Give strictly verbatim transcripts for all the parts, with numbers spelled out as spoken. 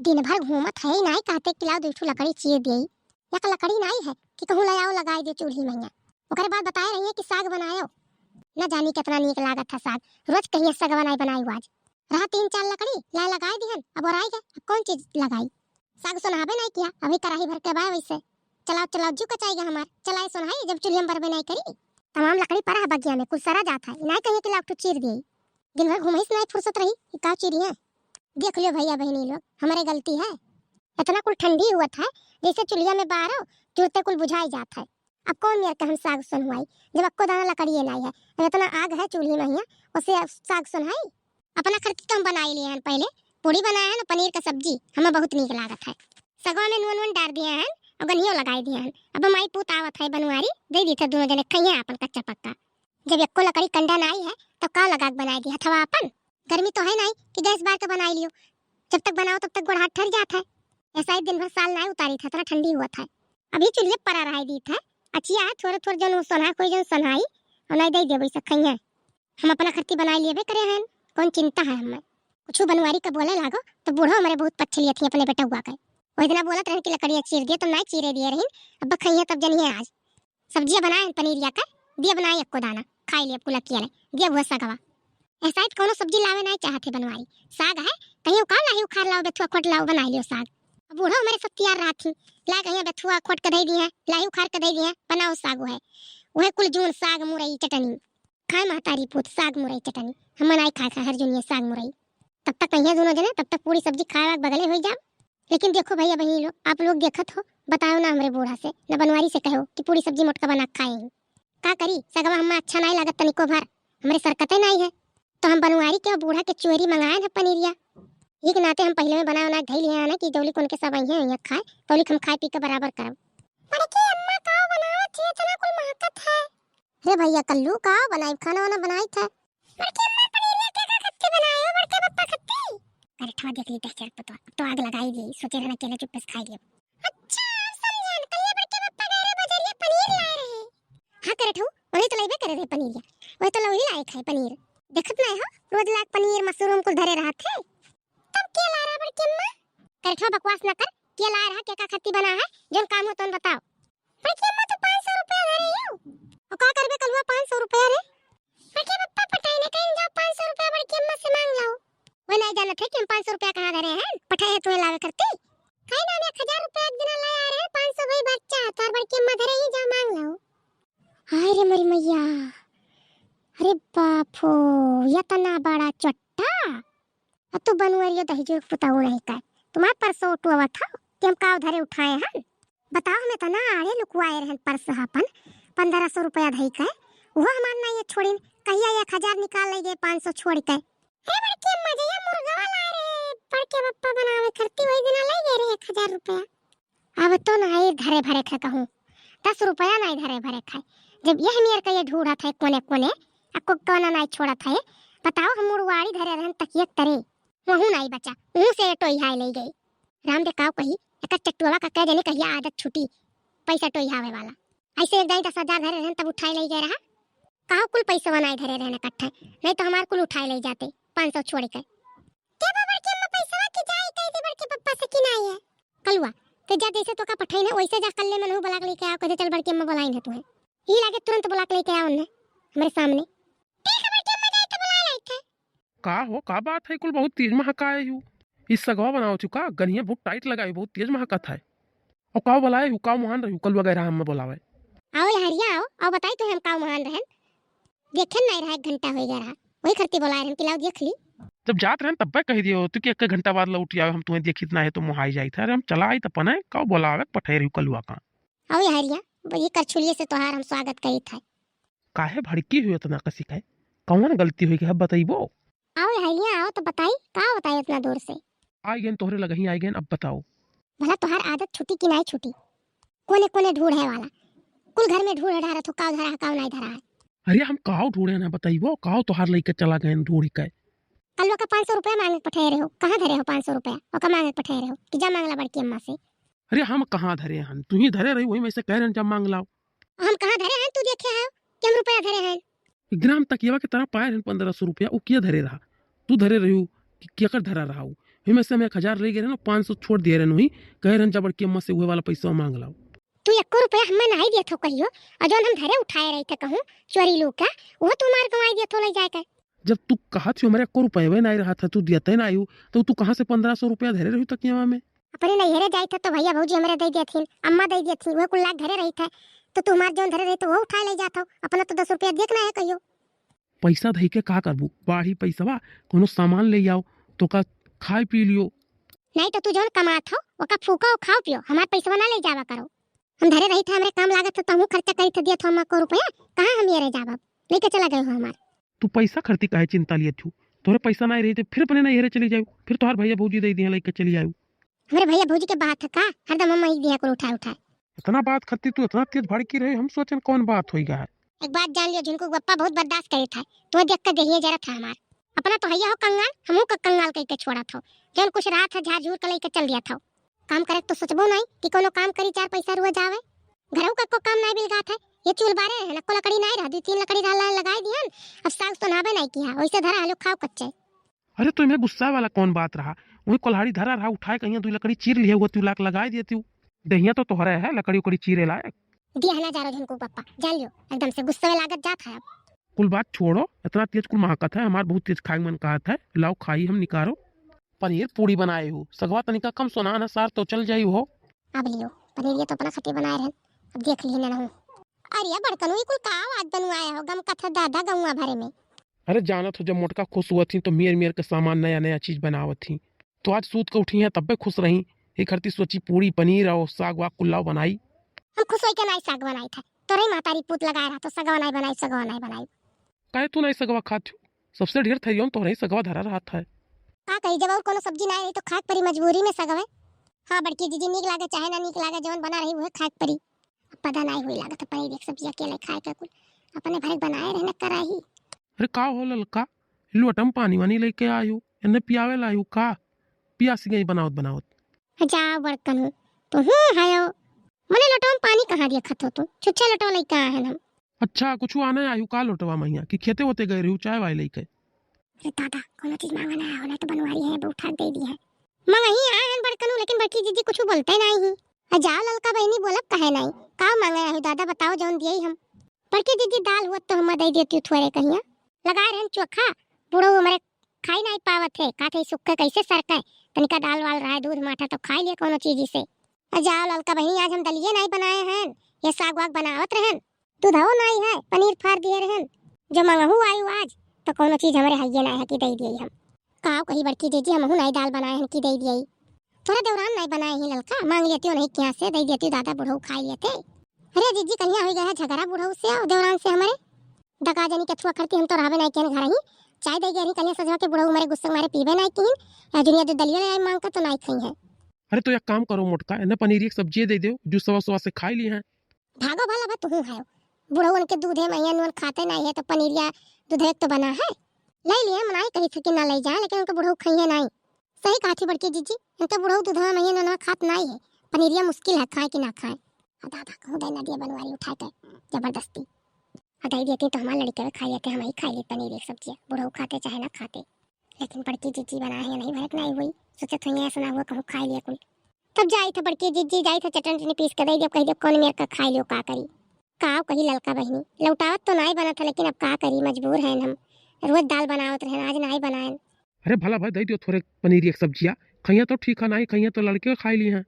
दिन भर घूमत है, नाई कहते कि लाओ दुइ ठो लकड़ी चीर देई। एक लकड़ी नाई है कि कहूँ ले आओ लगाई दे चूल्ही मइया। ओकरे बाद बताए रही है कि साग बनायो। न जानी कितना नीक लागत है साग। रोज कहिए सगवा नाई बनाई आज। रहा तीन चार लकड़ी, लाए लगाई दिहन, अब ओराई गए, अब कौन चीज लगाई? साग सोनहाबे नाई किया, अभी कराही भर के बाय वैसे। चलाओ, चलाओ, जीव कचाई गए हमार। चलाए सोनहाई, जब चूल्हे में बरबे नाई करी। तमाम लकड़ी परा है बगिया में, कुल सरा जात है, नाई कहिए कि लाओ ठो चीर दिए। दिन भर घूमहिस नाई फुर्सत रही, कि का चीरी है? देख लियो भइया बहिनी लोग, हमरे गलती है। इतना कुल ठंडी हुअत है, जैसे चुल्हिया में बारो, तुरते कुल बुझाई जात है। अब कौन मेर के हम साग सोनहुआई, जब अक्को दाना लकड़िए नाई है। अब इतना आग है चूल्ही में हियाँ, ओसे साग सोनहाई? अपना खर्ची तो हम बनाई लिए हन पहिले, पूड़ी बनाए हन, पनीर का सब्जी, हमें बहुत नीक लागत है। सगवा में नून वून डार दिए हन, और गनियो लगाई दिए हन। अब माई पूत आवत है बनवारी, दे दी थे दोनों जने खइहें आपन कच्चा पक्का। जब एक्को लकड़ी कंडा नाई है, तब का लगा के बनाई दी हथवा आपन? गर्मी तो है नाई कि गैस बार के बनाई लियो, जब तक बनाओ तब तक गोड़ हाथ ठर जात है। ऐसा ही दिन भर साल नाई उतारी था, इतना ठंडी हुआ था। अभी चूल्हे परा रहाई दी था, अचिया है, थोड़े थोड़े जन सोना, कोई जन सोनाई, और नाई दे देबो, इसे खइहें। हम अपना खर्ची बनाई लेबे करे हन, कौन चिंता है हमें? कुछ बनवारी का बोले लागो, तो बूढ़ो हमरे बहुत पक्ष लियत ही अपने बेटउआ के। वही दिना बोलत रहन कि लकड़िया चीर दिए, तो नाई चीरे दिए रहिन, अब खइहें तब जनिए आज। सब्जिया बनाए हन पनीरिया का, दिए बनाए एक्को दाना, खाई लिए कुल अकिया ले, दिए हुआ सगवा। ऐसा ही कौनो सब्जी लावे नाई चाहत है बनवारी। साग है, कहीं का लाही उखाड़ लाओ, बेथुआ खोट लाओ, बना लियो साग। अब बूढ़ो हमरे सब तैयार रहत ही, ला कहीं बेथुआ खोट के दे दी है, लाही उखाड़ के दे दी है, बनाओ साग है। वह कुल जून साग, मुरई, चटनी। खाए महतारी पूत साग मुरई चटनी, हम नाई खाए खाए हर जुनिया साग मुरई। तब तक कहिया दोनों जने, तब तक पूरी सब्जी खाए वाग बगले होई जाब। लेकिन देखो भइया बहिनी लोग, आप लोग देखत हो, बताओ ना हमरे बूढ़ा से, न बनवारी से कहो कि पूरी सब्जी मोटका बना के खाए ही। का करी, सगवा हम्मा अच्छा नाई लागत तनिको भर, हमरे सरकते नाई है। तो हम बनवारी के और बूढ़ा के चोरी मंगाए न पनीरिया। ये के नाते हम पहिले में बना बना के धई लिए हैं ना कि जौली कौन के सब अइहें, अइहें खाए, तौली हम खाए पी के बराबर करब। बड़की अम्मा का बनावत है, इतना कुल महकत है। रे भइया कल्लू, का बनाई, खाना वाना बनाई था? बड़की अम्मा पनीरिया के का खत्ती बनाए हो, बड़के पप्पा खत्ती? अरे ठवा देख ली दहचर पतवा, अब तो आग लगाई दी, सोचे रहना अकेले चुप्पे से खाई लियो। अच्छा, अब समझन, कल ये बड़के पप्पा गए रहे बजरिया पनीर लाए रहे। हाँ करे ठू, वही तो लाइबे करे रहे पनीरिया, वही तो लौही लाए खाए पनीर। देखत नहीं हो, रोज लाग पनीर मशरूम कुल धरे रहत है। तब के ला रहा बड़की अम्मा? करे ठो बकवास ना कर, के ला रहा, के का खत्ती बना है, जौन काम हो तौन बताओ। बड़की अम्मा तो पाँच सौ रुपया धरे हो। और का करबे कलुआ पाँच सौ रुपया रे? बड़के पप्पा पटाई ने कहीं जाओ पाँच सौ रुपया बड़की अम्मा से मांग लाओ। वो नहीं जानत है कि हम पाँच सौ रुपया कहाँ धरे हैं, पठाए है तुम्हें लावे करती। कहीं ना हम एक हजार रुपया एक दिन ले आ रहे हैं, पाँच सौ भाई बच्चा है, तार बड़की अम्मा धरे ही जाओ मांग लाओ। हाय रे मोरी मैया, अरे बाप हो, या तना बड़ा चट्टा। अब तू बनवरियो दहिजो के पुताऊ नहीं का, तुम्हारे परसों उठवावत हो कि हम काव धरे उठाए हन। बताओ, हम इतना आड़े लुकवाए रहन परस अपन पन्द्रह सौ रुपया धई के, वो हमार नहीं है छोड़िन, कहिया एक हजार निकाल ले गए, पाँच सौ छोड़ के। हे बड़के अम्मा, जइया मुर्गवा लाए रहे बड़के पप्पा बनावे करती, वही दिना ले गए रहे एक हजार रुपया। अब तो नाई धरे भरे खे कहूँ, दस रुपया नाई धरे भरे खे। जब यह मेर के ये ढूढ़त है कोने कोने, आ कुक्कवा ना नाई छोड़त है, बताओ हम मुड़वाड़ी धरे रहन तकिया के तरे, वहू नाई बचा, वहू से टोई हाय ले गई। राम दे काव कही, एकर चट्टुआ का कह देने कहिया आदत छूटी, पैसा टोई हावे वाला। ऐसे एक दाई दस हजार धरे रहन तब उठाए ले गए रहा, काव कुल पैसा नाई धरे रहन इकट्ठे, नहीं तो हमार कुल उठाए ले जाते, पाँच सौ छोड़ के। के बा बड़की अम्मा पैसवा की जाई कह दे बड़के पप्पा से कि नाई है? कलुआ, ते जा जैसे तोका पठाई ना वैसे जा, कल्ले मनहू बुला के लेके आओ, कहते चल बड़की अम्मा बुलाई ना तुम्हें। ई लागे तुरंत बुला के लेके आओ उन्हें हमरे सामने। ठीक है बड़की अम्मा जाए तो बुला लाई थे। का हो, का बात है, कुल बहुत तेज महकाए यू। इस सगवा बनाओ चुका, गनिया बहुत टाइट लगाई, बहुत तेज महकत है। और काव बुलाए हु, काव महान रही कलुआ गए रहा हमें बुलावे। आओ यारिया आओ, आओ बताई तो हम काव महान रहन। देखे नहीं रहा, एक घंटा हो गया रहा, वही खरती बोलाए रहन कि लाओ देख ली। जब जात रहन तब्बे कह दियो तू कि एक घंटा बाद लौट आवे, हम तुम्हें देखित ना है तो मोहाई जाई था। अरे हम चला आई तपन है, काव बोलावे पठाई रही कलुआ का। आओ यारिया, ये करछुलिए से तोहार हम स्वागत करी था। काहे भड़की हुई इतना कसी का? कौन गलती हुई है बतइबो? आओ यारिया आओ तो बताई, का बताई इतना दूर से? आई गए तोहरे लगही आई गए, अब बताओ। भला तोहार आदत छूटी कि नाई छूटी? कोने कोने ढूढ़े वाला, कुल घर में ढूढ़ ढारत हो, काव धरा है काव नाई धरा है। अरे हम काव ढूढ़े ना बतइबो, काव तोहार लइके चला गए ढूढ़ के। कल ओका पाँच सौ रुपया मांगे पठाए रहे हो, कहाँ धरे हो पाँच सौ रुपया? ओका मांगे पठाए रहे हो कि जा मांगला बड़की अम्मा से। अरे हम कहाँ धरे हन, तू ही धरे रही, वही में से कह रहे हन, जा मांग लाओ। हम कहाँ धरे हन, तू देखे हो कि हम रुपया धरे हन? एक दिन हम तकियावा के तरह पाए रहन पन्द्रह सौ रुपया, उ किया धरे रहा? तू धरे रही हो कि केकर धरा रहा हो? वही में से हम एक हजार रह गए रहे ना, पाँच सौ छोड़ दिए रहे वहीं, कहे रहन जा बड़की अम्मा से उहे वाला पैसा मांग लाओ। तू एको रुपया हमें नाहीं दियत हो कहियो, और जौन हम धरे उठाए रही थे कहूँ चोरी लू का, वो तू मार गंवाई दियत हो ले जाए के। जब तू कहत हो हमारे एको रुपये नाहीं रहा था, तू दियते नाहीं हो, तो तू कहाँ से पन्द्रह सौ रुपया धरे रही तकियावा में? अपने नैहरे जाइत है तो भैया भौजी हमरे दे देथिन, अम्मा दे देथिन, वो कुल लाग धरे रही थे, तो तू हमार जौन धरे रही तो वो उठाए ले जात हो, अपना तो दस रुपया देख ना है कहियो। पैसा धई के का करबू? बाढ़ी पैसवा, कोनो सामान ले आओ, तो का खाए पी लियो। नहीं तो तू जौन कमात हो, ओका फूको, खाओ पियो, हमार पैसवा ना ले जावा करो। हम धरे रही थे, हमरे काम लागत है, तो हमहूँ खर्चा करी थे, दियत हो हमको रुपया, कहाँ हम ये रह जाब? अब लेके चला गए हो हमार। तू पैसा खरती काहे चिंता लियत हो? तोहरे पैसा ना रही तो फिर अपने नैहरे चली जाऊ, फिर तोहार भैया भौजी दे दिया लेके चली आऊ। हमरे भैया भौजी के बात है का? हरदम हम ही दिया कुल उठाए उठाए। इतना बात खरती तू इतना तेज भड़की रहे, हम सोचन कौन बात होई गा। एक बात जान लियो झुनकू बप्पा बहुत बर्दाश्त करे था, तुम्हें देख के देहिए जरा था हमार। अपना तो हैया हो कंगाल, हमहू का कंगाल कह के छोड़ा था। जौन कुछ रहा था झाड़ झूर के लेके चल दिया था। काम करे तो सोचबो नहीं कि कोनो काम करी चार पैसा रुआ जावे। घरऊ का को काम नहीं बिलगात है, ये चूल बारे है, नको लकड़ी नहीं रहा, दो तीन लकड़ी रहा लगाई दिहन, अब साग तो नाबे नहीं किया, वैसे धरा हलो खाओ कच्चे। अरे तो इनमें गुस्सा वाला कौन बात रहा? वही कोल्हाड़ी धरा रहा, उठाए कहिया दो लकड़ी चीर लिया हुआ, तू लाक लगाए दिया तू। दहिया तो तोहरे है, लकड़ी उकड़ी चीरे लायक। दिया है ना जा रहा झुनकू पप्पा, जान लियो, एकदम से गुस्से में लागत जात है अब। कुल बात छोड़ो, इतना तेज कुल महकत है, हमार बहुत तेज खाए मन कहत है, लाओ खाई हम निकारो। पनीर पूड़ी बनाए हो, सगवा तनिका कम सोना ना सार तो चल जाई हो। अब लियो, पनीर ये तो अपना खटे बनाए रहन, अब देख लिए ना हूँ। अरे बड़कनू, ये कुल का आवाज बनवाए हो, गम कथा दादा गौवा भरे में। अरे जानत हो, जब मोटका खुश हुआ थी तो मेर मेर के सामान नया नया चीज बनावत थी, तो आज सूत के उठी हैं तब्बे खुश रही। ये खरती सोची पूड़ी पनीर और साग वाग कुल्लाव बनाई। हम खुश होई के नाई साग बनाई था, तोरे महतारी पूत लगाए रहा तो सगवा नाई बनाई, सगवा नाई बनाई। काहे तू नाई सगवा खात हो? सबसे ढेर थरियौन तोहरे ही सगवा धरा रहत है। का कही, जब और कोनो सब्जी नाई रही तो खाए के परी मजबूरी में सगवे। हाँ बड़की जीजी, नीक लागे चाहे ना नीक लागे, जवन बना रही उहे खाए के परी। अब पता नाई हुई लागत है पनीर एक सब्जी अकेले खाए के कुल, अपने भरे बनाए रहे न कराही। अरे का हो ललका, लोटा में पानी वानी लेके आयो, एन्ने पियावे लायो का? पियासी गई बनावत बनावत। जाओ बड़कनू, तू हूँ हयो। मने लोटवा में पानी कहाँ दिया खत हो तू? छुच्छे लोटवा लेके आए हैं हम। अच्छा, कुछ आने आयु का लोटवा मैया कि खेते होते गए रहू चाय वाय लेके? अरे दादा, कोनो चीज मांगा ना हो, ना तो बनवारी है, बहू ठाक दे दी है। मंगही आए हैं बड़कनू, लेकिन बड़की जीजी कुछ बोलते नहीं ही। आ जाओ ललका बहनी, बोलब कहे नहीं। का मांगे रहू दादा, बताओ जौन दिए हम। बड़की जीजी दाल हुआ तो हम दे देती हूँ थोड़े कहिया। लगा रहन चोखा, बूढ़ो हमारे खाई नहीं पावत है, का थे सुक्के कैसे सरके, तनिका दाल वाल रहा, दूध माठा तो खाई लिया कोनो चीज से। आ जाओ ललका बहनी, आज हम दलिये नहीं बनाए हैं, ये साग वाग बनावत रहन, दूधो नहीं है, पनीर फार दिए रहन, जो मंगहू आयु आज, तो कोनो चीज हमारे हइये नहीं है कि दे दिए हम। काव कही बड़की जीजी, हमहू नहीं दाल बनाए हैं कि दे दिए। तोरा देवरान नहीं बनाए ही ललका, मांग लेती हो नहीं क्या से, दे देती दादा बुढ़ऊ खाई लेते। अरे जीजी, कहिया हो गया है झगड़ा बुढ़ऊ से और देवरान से हमारे? डका जनी के थुआ खरती हम तो रहबे नहीं किहन घर ही। चाय दे गए रही कहिया सजवा के बुढ़ऊ हमारे गुस्से मारे पीबे नहीं किहन। या दुनिया दे दलिया ले आई मांग का तो नहीं खाई है। अरे तो एक काम करो मोटका, इन्हें पनीर एक सब्जी दे दो, जो सवा सवा से खाई ली हैं। भागो भला बा तुहू है। बुढ़ऊ उनके दूधे में ये नून खाते नहीं है तो पनीरिया दूधे तो बना है। ले लिए हम नहीं कही थे कि ना ले जाए, लेकिन उनके बुढ़ऊ खाइए नहीं। सही कहा थी बड़की जीजी, इनके बुढ़ऊ दूधवा में ये नून खात नहीं है। पनीरिया मुश्किल है खाए कि ना खाए। आ दादा कहूँ दे ना दिया बनवारी उठा के जबरदस्ती। आ दे देती तो हमारे लड़के खा लेते, हम ही खा लेते पनीर एक सब्जी, बुढ़ऊ खाते चाहे ना खाते। लेकिन बड़की जीजी बनाए हैं नहीं भरक नहीं हुई, सोचत हुई ऐसा ना हुआ कहूँ खा लिया कुल। तब जाई था बड़की जीजी, जाई था चटन चटनी पीस के दे दिया, कह दिया कौन मेर का खाई लियो का करी। काव कही ललका बहनी, लौटावत तो नाई बनत है, लेकिन अब का करी, मजबूर हैं हम। रोज दाल बनावत रहन, आज नाई बनाएन। अरे भला भाई दे दियो थोड़े पनीर एक सब्जिया, खइया तो ठीक है, नाई खइया तो लड़के खाई ली हैं।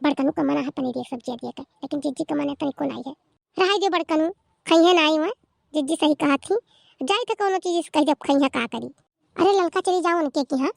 बड़कनू का मना है पनीर एक सब्जिया दिए के, लेकिन जीजी का मना तनिको नाई है। रहाई दियो बड़कनू, खइया नाई हुआ, जीजी सही कहा थी। जाई था कोनो चीज से कह दिया खइया का करी। अरे ललका चली जाओ उनके की हाँ,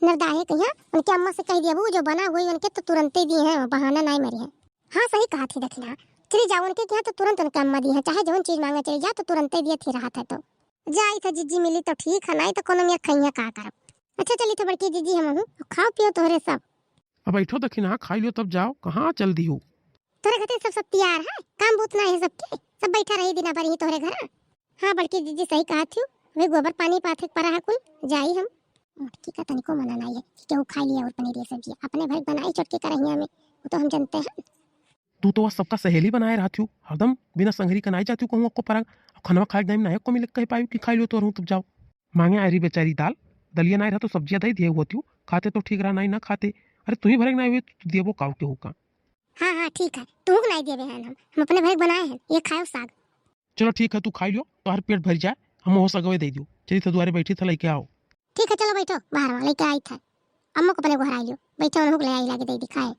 नरदाहे कहिया उनके अम्मा से कह दिया बू जो बना हुई उनके तो तुरंते दिए हैं, बहाना नाई मरी है। हाँ सही कहा थी दखिना, चली जाओ उनके की हाँ तो तुरंत उनके अम्मा दी है, चाहे जौन चीज मांगे चली जाओ तो तुरंते दिए थी रहा था तो। जाई था जीजी मिली तो ठीक है, नाई तो कोनो मेर खइया का करब। अच्छा चली था बड़की जीजी हम हूँ, खाओ पियो तोहरे सब। अब बैठो दखिना, खाई लियो तब जाओ, कहाँ चल दी हो? तोरे खातिर सब सब तैयार है, काम बूत ना है सबके, सब बैठा रही दिना भर ही तोहरे घर। हाँ बड़की जीजी सही कहा थी, वे गोबर पानी पाथे के परा है कुल, जाई हम। मटकी का तनिको मना नहीं है कि केहू खाई लिया और पनीर ये सब्जी, अपने भर बनाई चटके करहिया में, वो तो हम जानते हैं। तू तो वह सबका सहेली बनाए रहती हूँ, हरदम बिना संगरी का नहीं जाती हूँ कहूँ अक्को परंग, अब खनवा खाए के टाइम नहीं अक्को मिले कह पायू कि खाई लियो तो रहूँ तब जाओ। मांगे आई रही बेचारी दाल, दलिया नहीं रहा तो सब्जियाँ दे दिए होती हूँ, खाते तो ठीक रहा, नाहीं ना खाते। अरे तुहीं भरे के नाहीं हुए तो देबो काउ केहू का। हाँ हाँ ठीक है, तुहूँ के नाहीं देबे हैं हम, हम अपने भरे के बनाए हैं, ये खायो साग। चलो ठीक है, तू खाई लियो, तोहर पेट भर जाए, हम हो सगवे दे दियो। चली तो दुआरे बैठी था, लेके आओ। ठीक है चलो बैठो, बाहर वहाँ लेके आई था, अम्मो को अपने गोहराई लियो, बैठे उन्हों को ले आई लागे दे दी खाए।